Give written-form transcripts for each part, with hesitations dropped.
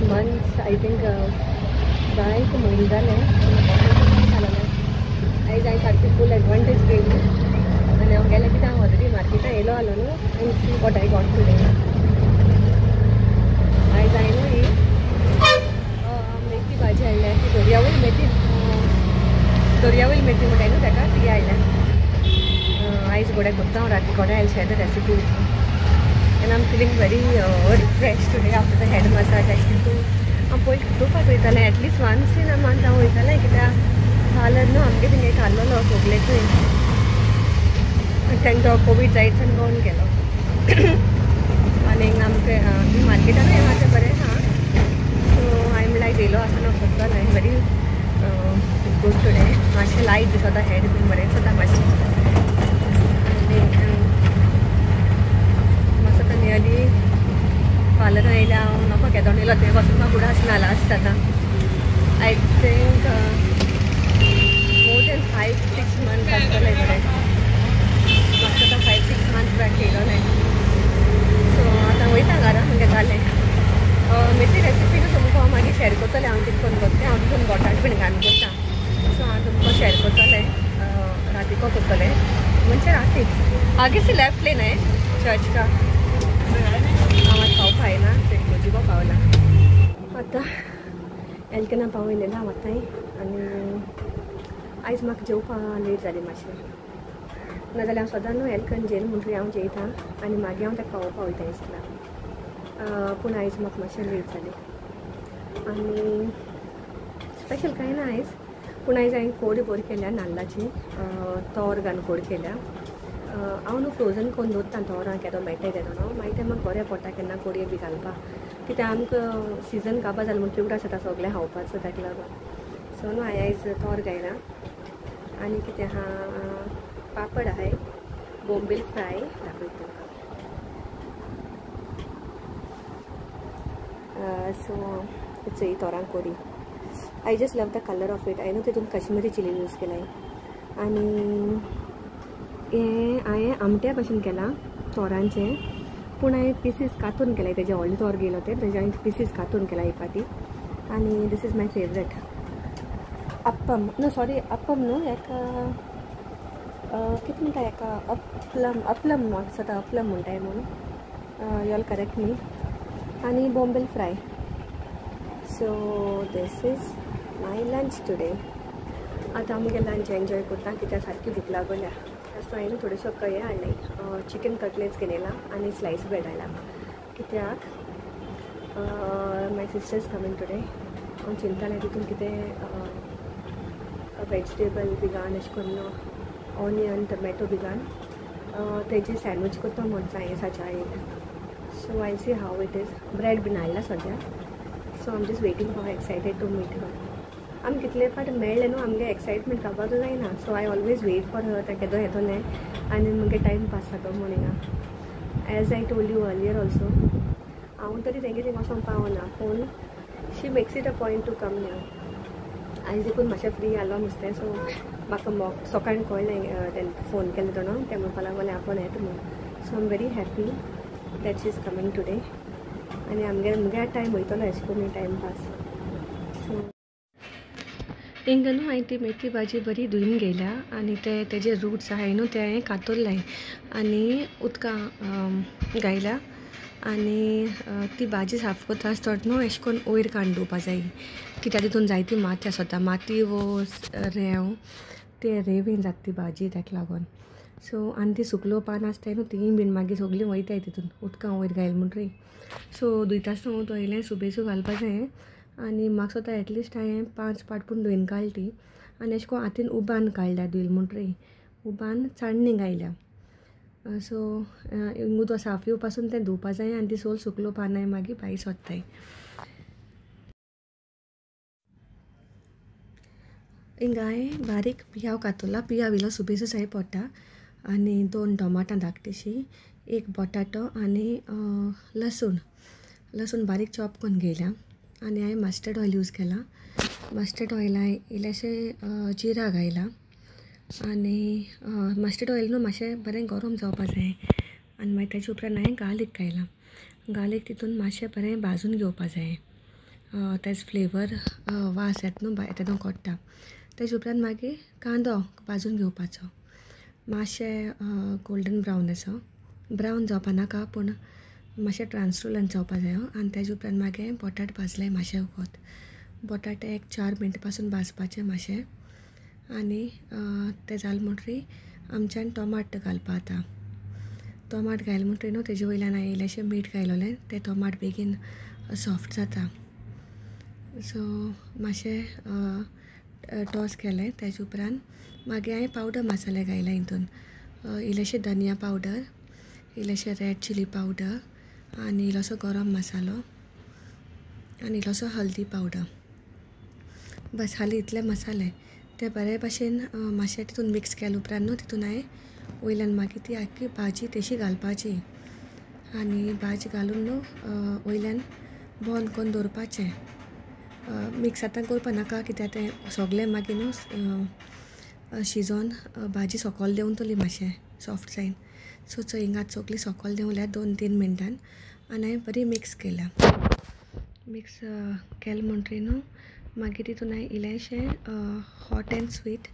Months I think जायते म्हयने जाले घालना. आयज हांवें सारकी फूल एडवांटेज घेयली आनी हांव गेलें कित्याक हांव ऑलरेडी मार्केटान येयलो आसलो न्हू आनी see what I got today. आयज हांवें न्हू ही मेथी भाजी हाडल्या, ती दर्यावयल मेथी, दर्यावयल मेथी म्हणटाय न्हू ताका, ती हाडल्या. आयज गोड्याक करता हांव, राती कोडे आयल share the recipe with you. And I am feeling very refresh today after the head massage. आयज कितू हांव पयलीं कितू फावट वयतालें, at least once in a month हांव वयतालें, कित्याक पार्लर न्हू आमगे थिंगा एक आसलेलो कोगलेकूय, आनी तो कोवीड जायत सावन बंद केलो. आनी आमकां मार्केटानूय आहा तें बरें आहा. सो हांवें म्हणल्यार आयज येयलो आसतना करतलें. I am very good today. मातशें लायट दिसता, हेड बीन बरें दिसता मातशें. आनी म्हाका आतां नियरली पार्लरान येयल्या हांव नको केदोण येयलो थंय वचून म्हाका उडास ना लास्ट आतां. I think more than 5-6 months आसतलें बरें. म्हाका आतां 5-6 मंथ्स बॅक येयलो न्हय. सो आतां वयता घरा म्हणजे जालें. मेथी रेसिपी न्हू तुमकां हांव मागीर शेर करतलें, हांव कितें करून करता. हांव तितून गोठाट बीन घालून करता, सो हांव तुमकां शेर करतलें, रातीको करतलें म्हणजे राती. आगे से लेफ्ट लेन है चर्च का. हांव आतां पावपा येना, मोजिगो पावला. आतां एल्केना पावयलें हांव आतांय. आनी आयज म्हाका जेवपा लेट जाली मातशें, नाजाल्यार हांव सदां न्हू एल्कन जेल म्हणटरी हांव जेयता आनी मागीर हांव ताका पावोवपा वयता इस्कुलाक. पूण आयज म्हाका मातशें लेट जालें. आनी स्पेशल कांय ना आयज, पूण आयज हांवें कोडी बरी केल्या नाल्लाची, तोर घालून कोड केल्या. हांव न्हू फ्रोजन करून दवरता तोरां, केदो मेळटाय तेदो न्हू, मागीर तें म्हाका बरें पडटा केन्ना कोडये बी घालपाक, कित्याक आमकां सिजन काबार जालें म्हणटकीर उगडास जाता सगळें खावपाचो, ताका लागून. सो न्हू हांवें आयज तोर घायला. आनी कितें आहा, पापड आहाय, बोंबील फ्राय दाखयता तुमकां. सो it's ही तोरां कोरी. I just love the colour of it. हांवें न्हू तितून काश्मिरी चिली यूज केलाय. आनी हें हांवें आमट्या भशेन केलां तोरांचें, पूण हांवें पिसीस कातून केलाय, तेजे व्हडले तोर गेलो ते तेजे हांवें पिसीस कातून केला ही पाटी. आनी this is my favourite appam, न्हू सॉरी अप्पम न्हू, एका कितें म्हणटा एका अपलम, अपलम म्हाका दिसता अपलम म्हणटाय म्हणून, you all correct मी. आनी bombil fry. So this is my lunch today. आतां आमगे लंच एन्जॉय करता कित्याक सारकी भूक लागल्या. सो हांवें थोड्योश्यो कये हाडले, चिकन कटलेट्स घेयला आनी स्लायस ब्रेड हाडला, कित्याक my sister is coming today. हांव चिंतालें तितून कितें वेजिटेबल बी घालून अशें करून ऑनियन टमॅटो बी घालून तेजे सँडवीच करता म्हूण हांवें साच्या एक. So I see how it is. Bread बीन हाडला सद्या. So I am just waiting for, excited to meet her. आमी कितले फावट मेळ्ळे न्हू, आमगे एक्सायटमेंट काबार जायना. So I always wait for her, ताका केदो येतलें आनी मुगे टायम पास जाता म्हूण हिंगा. As I told you earlier also, हांव तरी तेंगे थिंगा वचोंक पावना, पूण she makes it a point to come here. आयज देखून मातशें फ्री आसलो नुस्तें, सो म्हाका मोक सकाळीं कळ्ळें, तेणें फोन केलो तो न्हू, तें म्हणपाक लागलें आपोवन येता म्हूण. So I am very happy that she is coming today. आनी आमगे मुगे टायम वयतलो अशें करून टायम पास. सो हिंगा न्हू हांवें ती मेथी भाजी बरी धुवन घेयल्या आनी ते तेजे रुट्स आहाय न्हू ते हांवें कातरले आनी उदकां घायल्या. आनी ती भाजी साफ करता आसतना न्हू अशें करून वयर काडून दवरपा जाय, कित्याक तितून जायती माती आसता, माती वो रेंव ते रेंवेन जाता ती भाजी, ताका लागून. सो आनी ती सुकलो पान आसताय न्हू तीं बीन मागीर सगळीं वयताय तितून उदकां वयर घायलें म्हणटरी. सो धुयता आसतना धुयलें सुबेसू घालपा जाय. आनी म्हाका सुद्दां एटलिस्ट हांवें 5 पाट पूण धुयन काडली ती, आनी अशें करून हातीन उबान काडल्या, धुयलें म्हणटरी उबान चाळणी घायल्या. सो उदक साफ येवपासून तें धुवपा जाय आनी ती सोल सुकलो पानाय मागीर भायर सोदताय. हिंगा हांवें बारीक पियाव कातरला, पियाव इल्लो सुबेसू जाय पडटा. आनी 2 टमाटां धाकटीशीं, 1 बटाटो आनी लसूण, लसूण बारीक चॉप करून घेयल्या. आनी हांवें मस्टर्ड ऑयल यूज केला. मस्टर्ड ऑयल हांवें इल्लेशें जिरा घायला आनी मस्टर्ड ऑयल न्हू मातशें बरें गरम जावपा जाय. आनी मागीर ताजे उपरांत हांवें गार्लीक घायलां. गार्लीक तितून मातशें बरें भाजून घेवपा जाय. तेज फ्लेवर वास येता न्हू तेदो कोट्टा. तेजे उपरांत मागीर कांदो भाजून घेवपाचो मातशें गोल्डन ब्रावन असो, ब्रावन जावपा नाका पूण मातशें ट्रान्सलुलंट जावपा जायो. आनी तेजे उपरांत मागीर बटाट भाजले मातशें वोत, बटाटे एक 4 मिनटां पासून भाजपाचें मातशें. आनी तें जालें म्हणटरी आमच्यान टोमाट घालपा आतां. टोमाट घायलें म्हणटरी न्हू तेजे वयल्यान हांवें इल्लेशें मीठ घायलोलें, तें टोमाट बेगीन सॉफ्ट जाता. सो मातशें टॉस केलें. तेजे उपरांत मागीर हांवें पावडर मसाले घायले हितून, इल्लेशें धनिया पावडर, इल्लेशें रेड चिली पावडर आनी इल्लोसो गरम मसालो आनी इल्लोसो हल्दी पावडर. बस हाली इतले मसाले ते बरे भाशेन मातशें तितून मिक्स केले उपरांत न्हू तितून हांवें वयल्यान मागीर ती आख्खी भाजी तशी घालपाची आनी भाजी घालून न्हू वयल्यान बंद करून दवरपाचें. मिक्स आतां करपा नाका कित्याक तें सगळें मागीर न्हू शिजोन भाजी सकयल देंवतली मातशें सॉफ्ट जायन. सो चोय हिंगा सगळी सकयल देंवल्या 2-3 मिनटान आनी हांवें बरी मिक्स केल्या. मिक्स केलें म्हणटरी न्हू मागीर तितून हांवें इल्लेशें hot and sweet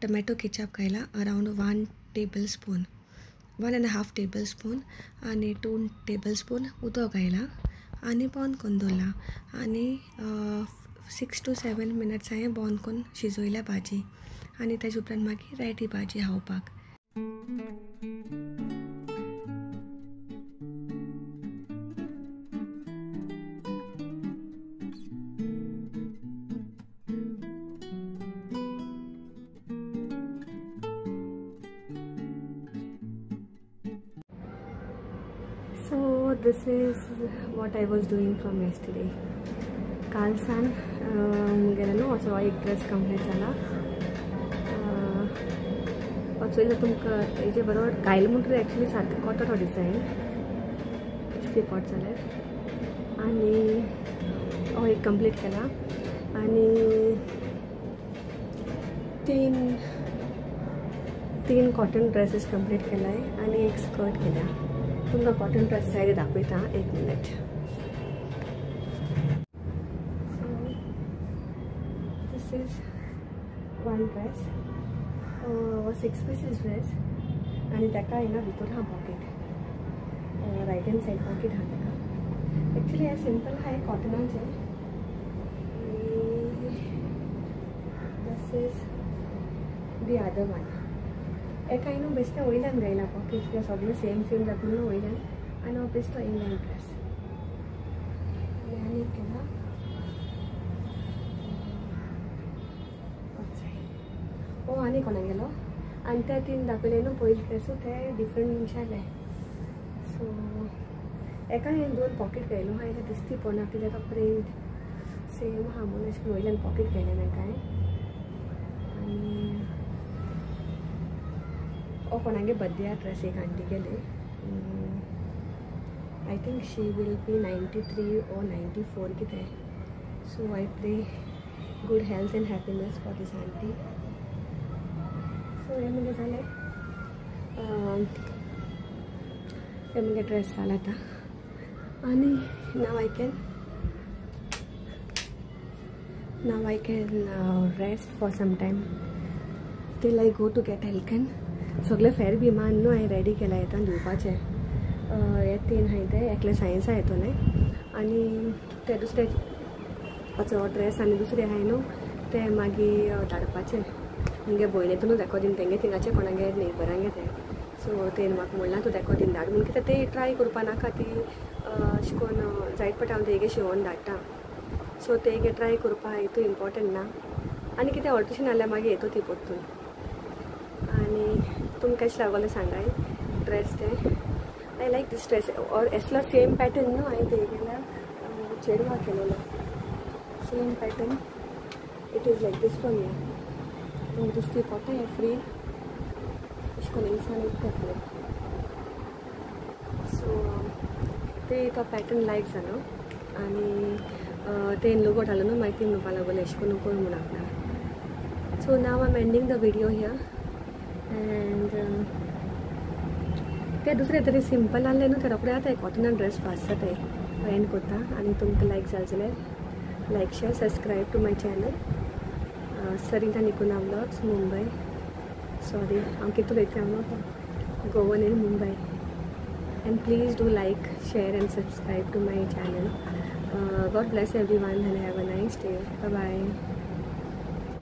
tomato ketchup घायला, around 1 table spoon, 1.5 table spoon आनी 2 टेबल स्पून उदक घायला आनी बंद करून दवरला. आनी 6 to 7 minutes हांवें बंद करून शिजयल्या भाजी आनी तेजे उपरांत मागीर रेडी भाजी खावपाक. So this is what I was doing from yesterday. काल सान मुगेलो न्हू असो एक ड्रेस कंप्लीट जाला. चोयला तुमकां हेजे बरोबर घायलें म्हणटरी एक्चुली सारकें कोता तो डिजायन दिसती पोट जाल्यार. आनी हो एक कंप्लीट केला आनी 3 कॉटन ड्रेसीस कंप्लीट केलाय आनी एक स्कर्ट केल्या. तुमकां कॉटन ड्रेसीस आयदे दाखयता, 1 minute. So this is one dress, 6 pieces dress आनी ताका हिंगा भितर आहा pocket, right hand side pocket आहा ताका. एक्चुली हें सिंपल आहा कॉटनाचें. आनी this is the other one. एका न्हू बेश्टें वयल्यान घायला पॉकेट, कित्याक सगळें सेम सेम जाता न्हू वयल्यान. आनी हो बेश्टो इनलायन ड्रेस. आनी आनी एक केला, ओ आनी कोणा गेलो. आनी ते 3 दाखयले न्हू पयले ड्रेसू ते डिफरंट मनशाले. सो एका हांवें 2 पॉकेट घायलो आहा, तें दिसती पडना कित्याक तो प्रिंट सेम आहा म्हणून अशें करून वयल्यान पॉकेट घायलें तांकां. आनी ओ कोणागे बर्थडे ड्रेस एक आंटी गेले, I think she will be 93 or 94 कितें. So I pray good health and happiness for this aunty. So हें मुगे जालें, हें मुगे ड्रेस जाला आतां. आनी now I can rest for some time till I go to get हेल्कन. सगळे फेर बी मान न्हू हांवें रेडी केला येता धुवपाचें. हे 3 आहाय ते एकले सायन्सा येतले आनी ते दुसरे हो ड्रेस आनी दुसरे आहाय न्हू ते मागीर धाडपाचे मुगे भयणीतून तेको दीन तेंगे थिंगाचे कोणागे नेबरांगे ते. सो तेणें म्हाका म्हणलां तूं तेको दीन धाड म्हणून, कित्याक ते ट्राय करपा नाका ती अशें करून जायत पडटा हांव तेगे शिंवोन धाडटा. सो तेगे ट्राय करपा हितू इम्पोर्टंट ना. आनी कितें ऑल्ट्रेशन जाल्यार मागीर येतो ती परतून. आनी तुमकां कशें लागोलें सांगाय ड्रेस ते. I like this dress और एसलो सेम पॅटर्न न्हू हांवें तेगेल्या चेडवा केलेलो same pattern. It is like this one. तुमकां दिसती पोटा हें फ्री अशें करून इन्सान इतलें फ्री. सो ते तो पॅटर्न लायक जालो आनी तें लुगोट हालो न्हू मागीर ती म्हणपा लागोली अशें करून कर म्हूण आपणाक. So now I am ending the video here. And ते दुसरे तरी सिंपल आहले न्हू ते रोखडे आतां कॉटनान ड्रेस फास्ट जाताय एंड करता. आनी तुमकां लायक जालें जाल्यार Like, share, subscribe to my channel Sarita Nicona vlogs Mumbai. Sorry हांव कितें उलयता हांव Goan in Mumbai. And please do like, share and subscribe to my channel. God bless everyone and have a nice day. Bye bye.